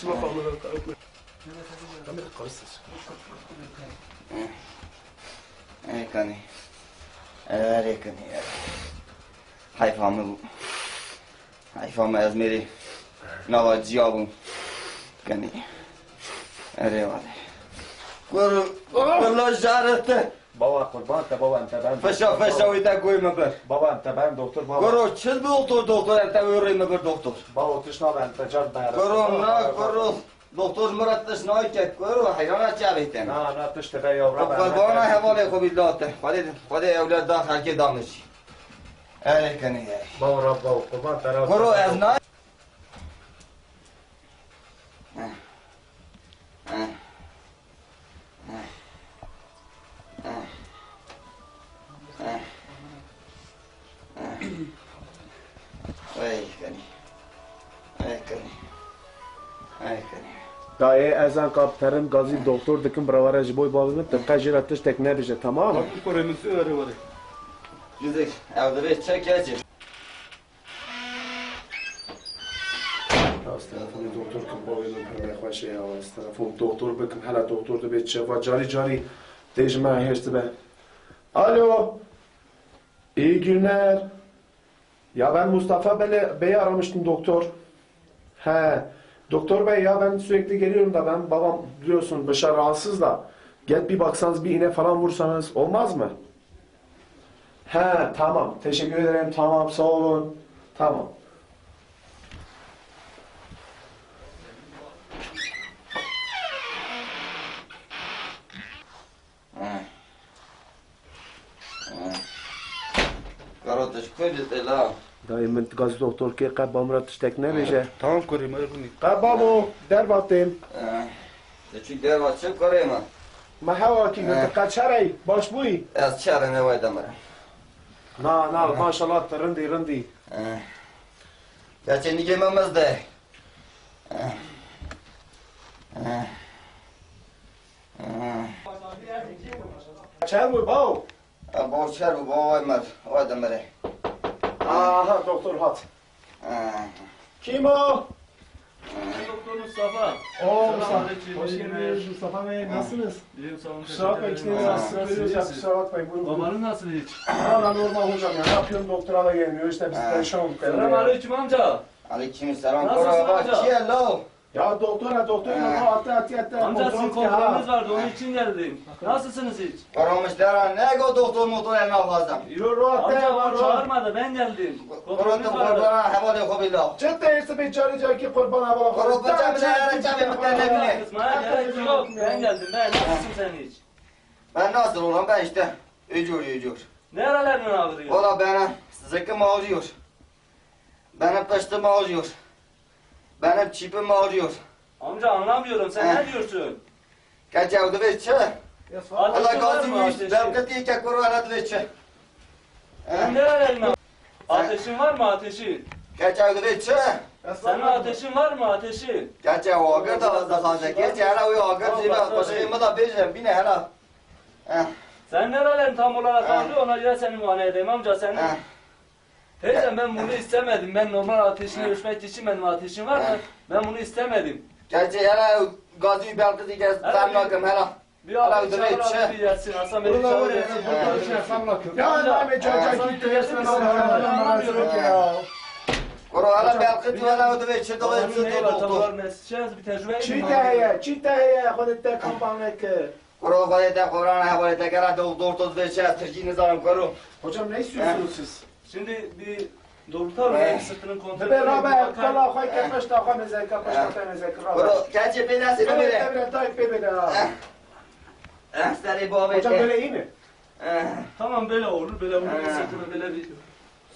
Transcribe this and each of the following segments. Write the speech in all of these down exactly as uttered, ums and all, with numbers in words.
Ê kanî. Erê kanî. Heyfa min bû. Heyfa min, ez mêrî nava ciya bûm. Kanî. Erê wale. Kur, kurla jarete. Baba, qurban te, baba, em te ben. Feşa, feşa wî te goy me bir. Baba, em te ben doktor, baba. Kuro, çi doktor, doktor, em te wê rê me bir doktor. Baba, tişt nabe, em te car me. Kuro, na, kuro. Doktor Murat tişt nayke, kuro, heyrana çavê te. Na, na, tişt te be ya, Rabbe. Qurbana hevalê xwe billah te. Xwedê, Xwedê ewlad da xelkê da min jî. Erê kenê erê. Baba, Rabbe, qurban te, Rabbe. Kuro, ez na. Ey kenî. Ey kenî. Ey kenî. Dayê, ez anka bi terin gazî doktor dikim, birawere ji bo bavê min, tu qe jê re tiştek nebêje, tamam? Doktor, min tu were were. Cizek, ew divê çek ya çi? Ya, ez telefonê doktor kim, bavê min pir nexweş e ya, ez telefon doktor bikim, hela doktor dibê çi, va carî carî tê ji me hêrs dibe. Alo, iyi günler. Ya ben Mustafa Bele-, Bey'i aramıştım doktor. He, doktor bey ya ben sürekli geliyorum da ben babam biliyorsun dışarı rahatsız da gel bir baksanız bir iğne falan vursanız olmaz mı? He, tamam. Teşekkür ederim. Tamam, sağ olun. Tamam. Karo, tu ji ku dî te la? Dayê min gazî doktor kê, qe bamira tiştek nebêje. Tamam kurê me, rûnî. Qe babo, derva tên. Eh, tu çi derva çi kurê me? Me hewa kî, tu qe çerey, baş bûyî? Ez çere ne way demire. Na, na, maşallah, tu rindî, rindî. Eh. Gerçi nigê me mezde. Eh. Eh. Eh. Çer bû, baw? E, baw çer bû, baw way mer, way demire. Aha, doktor hat. Eh. Kim o? Doktor Mustafa. Oo, Mustafa. Selamünaleyküm, hoş geldiniz. Mustafa Bey, nasılsınız? İyiyim, sağ olun, teşekkür ederim. Kusura bakmayın, istedim sizi rahatsız etmeyin. Buyurun, buyurun. Valla normal hocam ya. Ne yapıyorum, doktora da gelmiyor. İşte biz perişan olduk. Selamünaleyküm amca. Aleykümselam. Nasılsın amca? Kim e la? Ya doktora, doktora, ha, hatta, hatta, hatta. Amca, sizin kontrolünüz vardı, onun için geldim. Nasılsınız hiç? Karamış dera, ne go doktor motor eline alacağım. Yürü, rahat. Amca, bana çağırmadı, ben geldim. Kontrolünüz vardı. Kurban hevalê xwe bila. Çi te hêrsî bê carî carî kî kurban hevala xwe. Kurban çavê ne, çavê min te nebîne. Kızmaya gerek yok, ben geldim, ben. Nasılsın sen hiç? Ben nasıl olam, ben işte. Öcür, öcür. Nerelerinden ağrıyor? Valla bana zıkkım ağrıyor. Benim piştim ağrıyor. Benim çipim ağrıyor. Amca, anlamıyorum, sen ne diyorsun? Kaç evde ve çi? Ateşin var mı, ateşin? Belki diye kek var, hala de çi? Sen nerelerinden? Ateşin var mı, ateşin? Kaç evde ve çi? Senin ateşin var mı, ateşin? Kaç ev ağır da, da fazla. Kaç ev hala o ağır. Tamam, başka yemada bejim, bine hala. Sen nerelerin tam olarak ağrıyor, ona göre seni muayene edeyim amca, senin. Teyze, ben bunu istemedim. Ben normal ateşini ölçmek için benim ateşim var mı? Ben bunu istemedim. Gerçi hele gazı belki de gel, ben bakayım hele. Bir abi çağır abi, bir gelsin. Hasan Bey çağır gelsin. Ya ne be, çocuk gitti, gelsin. Koro hele belki tu hele o da bir şey de olsun. Tamam, tamam, mesajı bir tecrübe. Çi te heye, çi te heye, xwe te kampanya kir. Kuro xwedê te Qur'an e, xwedê te gera doktor tu dibê çi, ez tirkî nizanim kuro. Hocam, ne istiyorsunuz siz? Şimdi bir doğrultalım, belki sırtının kontrolü. Dibe rabe, kala xwe ke peşta xwe mezeke, peşta te mezeke, rabe. Kuro, keçê pê nesî bimire. Devre dayı pê bine ha. Eh, serê babê. Hocam, böyle iyi mi? Tamam, böyle olur, böyle olur. Sırtını böyle bir.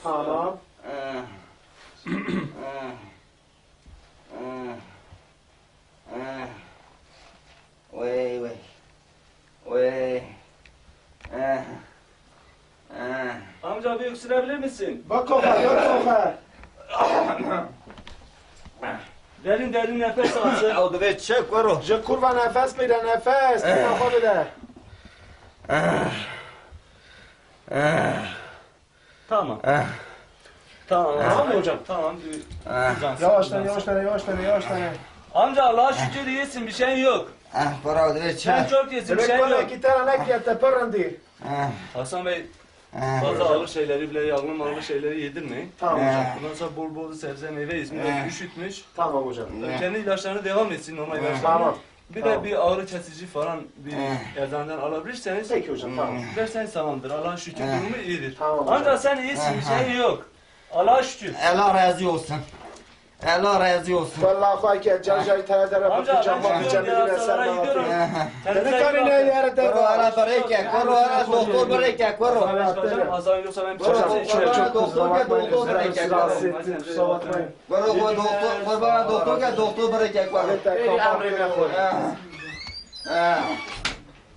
Tamam. Eh. Eh. Eh. Wey, wey. Wey. Eh. Eh. Amca, bir öksürebilir misin? Bak kafa, bak kafa. Derin derin nefes alsın. Ew divê çi kuro? Ji kurva nefes bide, nefes. Eh. Kafa bide. Eh. Eh. Tamam. Eh. Tamam. Eh. Tamam mı hocam? Tamam. Bir Eh. Yavaştan, yavaştan, yavaştan, yavaştan. Amca, Allah'a şükür iyisin, bir şeyin yok. Eh, para ödeyecek. Sen çok iyisin, bir şeyin yok. Demek ki tane ne ki te pırın değil. Eh. Hasan Bey, eh, fazla ağır şeyleri bile, yağlı mağlı şeyleri yedirmeyin. Tamam hocam. Eh. Bundan sonra bol bol sebze meyve yesin. Biraz üşütmüş. Tamam hocam. Eh. Kendi ilaçlarına devam etsin, normal ilaçlarına. Tamam. Bir de bir ağrı kesici falan bir eczaneden alabilirseniz. Peki hocam, tamam. Verseniz tamamdır. Allah'a şükür, durumu iyidir. Tamam hocam. Amca, sen iyisin, bir şeyin yok. Allah'a şükür. Allah razı olsun. Allah razı olsun. Vallahi xwake cajay te de re. Amca, ben gidiyorum, diğer hastalara gidiyorum. Kendinize iyi bakın. Kuru ara bireke, kuru ara doktor bireke, kuru. Hocam, Hasan yoksa ben bir şey... Hocam, çok, çok kusura bakmayın, rahatsız ettim, kusura bakmayın. Kuru, kuru doktor, kuru bana doktor gel, doktor bireke, kuru. Evet, tamam. Ha. Ha.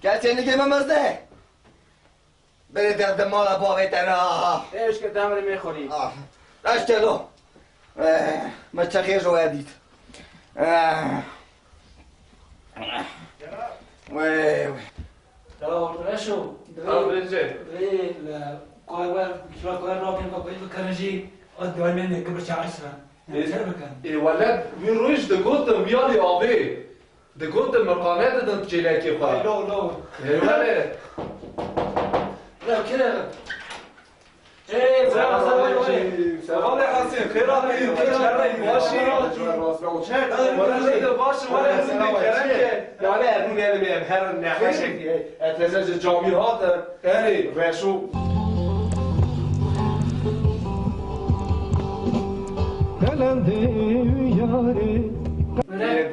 Gel seni gememezde. Berê derdê mala bavê te re, aha. Ê, eşke demrê me xwelî. Ah, eşke lo. Eh, me çexê ji we dît. Eh. Wê, wê. Dewa Reşo, divê, divê li kuar wer, kira kuar nabên ku pey bikarin jî, ez dewar me ne kibir çares be. Ê, ê, wele wî roj digotin vî alî avê. Digotin mirqane didin çêlekê xwe. Lo, lo. Ê, wele. Lo, kire. Ê, selam, selam, selam. Selam, Hesên, xêr hatî, xêr hatî, baş î? Wele, baş, wele, hûn dê kerem ke. Yani, hûn elim em, her nexweşek, e, teze ji camî hatin. Erê. Reşo. Belendê yarê. Erê,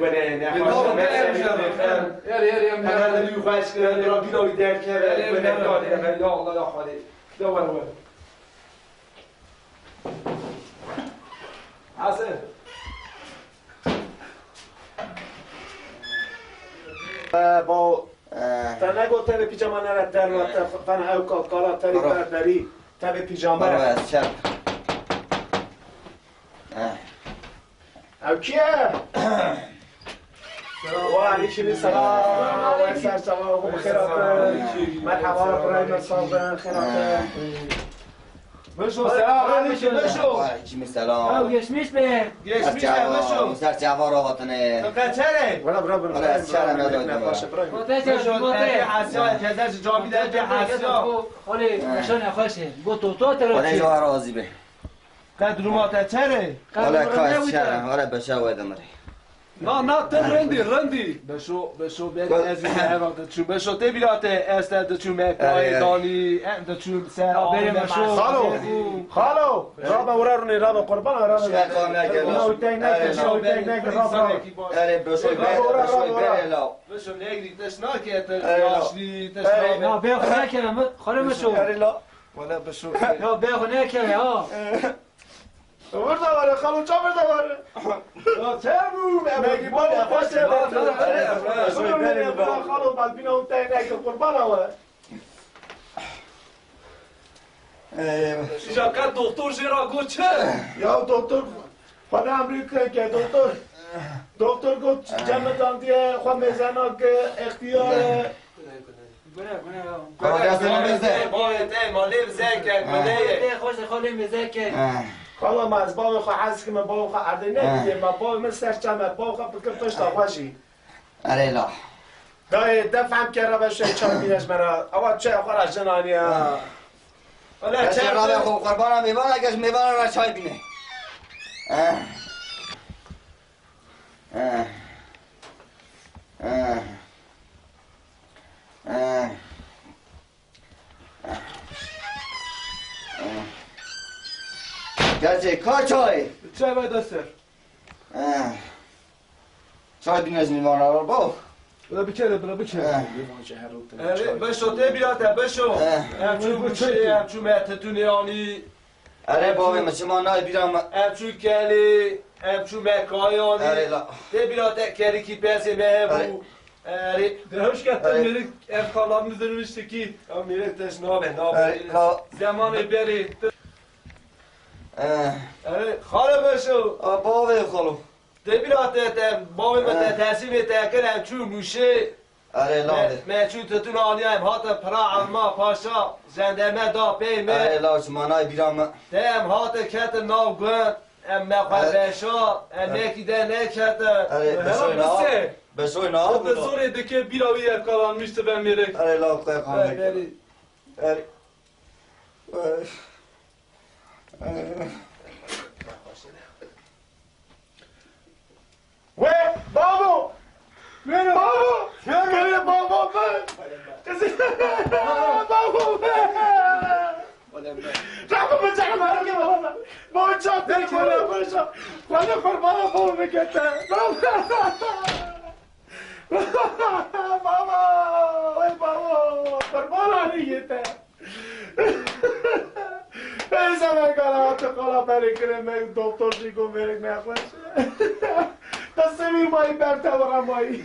erê, em... Hemen de wî xweş kirin, Rabbî da wî derkeve, erê, erê, ya Allah, ya Xwedê. De were, were. Hesen. Ee, bo, ee, te negot tevê pîjama nere derve, te, te ne ew ka-, kala terî berberî, tevê pîjama. Baba, ez çer. Ee. Ew kî ye? Selam. Ve aleyküm selam. Ve ser çava, bi xêr hatin. Merhaba, birayê me, sağ bin, xêr hatin. Beşo, selam aleyküm, Beşo. Aleyküm selam. Ew geçmiş be. Geçmiş be, Beşo. Ser çava rahatine. Fakat çere? Bura, bura, bura. Bura, çere, ne dayı? Beşo, te Hasiya, teze camî de Hasiya. Olê, nişan xweş e. Go to, to, te... Olê, jo razî be. Qedrûma te çer e? Wele ka ez çer e, wele Beşo wê de mirê. Na, na, te rindî, rindî. Beşo, Beşo, ben ez û te hev de çû. Beşo, te bîra te, ez te de çû me kayê danî, em de çû ser. Xalo, xalo, rabe were rûnê, rabe qurbana, rabe. Şeqa me gelo. Şeqa me gelo, rabe. Erê, Beşo, Beşo, Beşo, la. Beşo, ne gidî, te şnake, te şnaşlî, te şnabe. Na, bê xwe nekeve, xalo Beşo. Erê la. Wele Beşo. Ya bê xwe nekeve, ha. Vir de were, xalo, ça vir de were? Ya, çer bû? Me bala xwe ser de. Xalo, balbîna û te neke qurbana we. Ee, Îja qet doktor jê re got çi? Ya doktor, xwe ne emrî ke, ke doktor. Doktor got, cem me dandiye, xwe mêze nake, extiyar e. Gune, gune ya. Xwe destê me mêze. Bavê te, malê mêze ke, gune ye. Te xweş de xwe lê mêze ke. He. Xala me, ez bavê xwe hez kim, bavê xwe erdê nediye, me bavê min ser çem e, bavê xwe bikir pişta xwe jî. Erê la. Dayê, de fehm ke rebe şey çay bîne ji me re. Ewa çaya xwe re jin aniya. Wele çay rebe xwe qurbana mêvana, ke ji mêvana re çay bîne. Eh. Eh. Eh. Eh. Eh. Eh. Gerçek ka çay. Çay ve dester. Eh. Çay bîne ji mêvana re, bo. Bila bikere, bila bikere. Eh. Erê, Beşo, te bîra te, Beşo. Eh. Em çû Mûşê, em çû me titûnê anî. Erê, bavê min, çima nayê bîra me? Em çû Kelê, em çû me kayê anî. Erê la. Te bîra te kerikî pesê me hebû. Erê. Erê. De hewşke te mêrik ev kalanî zirmiştikî. Ew mêrik te ji nabe, nabe. Erê la. Zemanê berê. Eh. Erê, xalo Beşo. A, bavê xalo. Te bîra te, te, bavê me te teslîmê te kir, em çû Mûşê. Erê, me, lavê. Me çû titûn aniya, em hate pira Elma Paşa, jenderme da pey me. Erê, lav, çima nayê bîra me. Te em hate ketin nav gund, Em nexwe beşa, em yekî de nekete. Erê, Hela beşoyê na. Bise. Beşoyê na. Bi zorê dike bîra wî yevkalanmiş dibe mêrik. Erê, la xwe xanê. Erê. Erê. Erê. Wê, bavo! Wê, bavo! Wê, bavo be! Bavo be! Rahmet be canım, hareket baba. Baba, çok telefon yapmışım. Bana kurban baba bekete. Baba, wê, bavo! Kurban arayı yeter. Ey sefer kara hatı kara beri kire me doktor jî go beri ne xweş. Qisê wî mayî ber te wira mayî.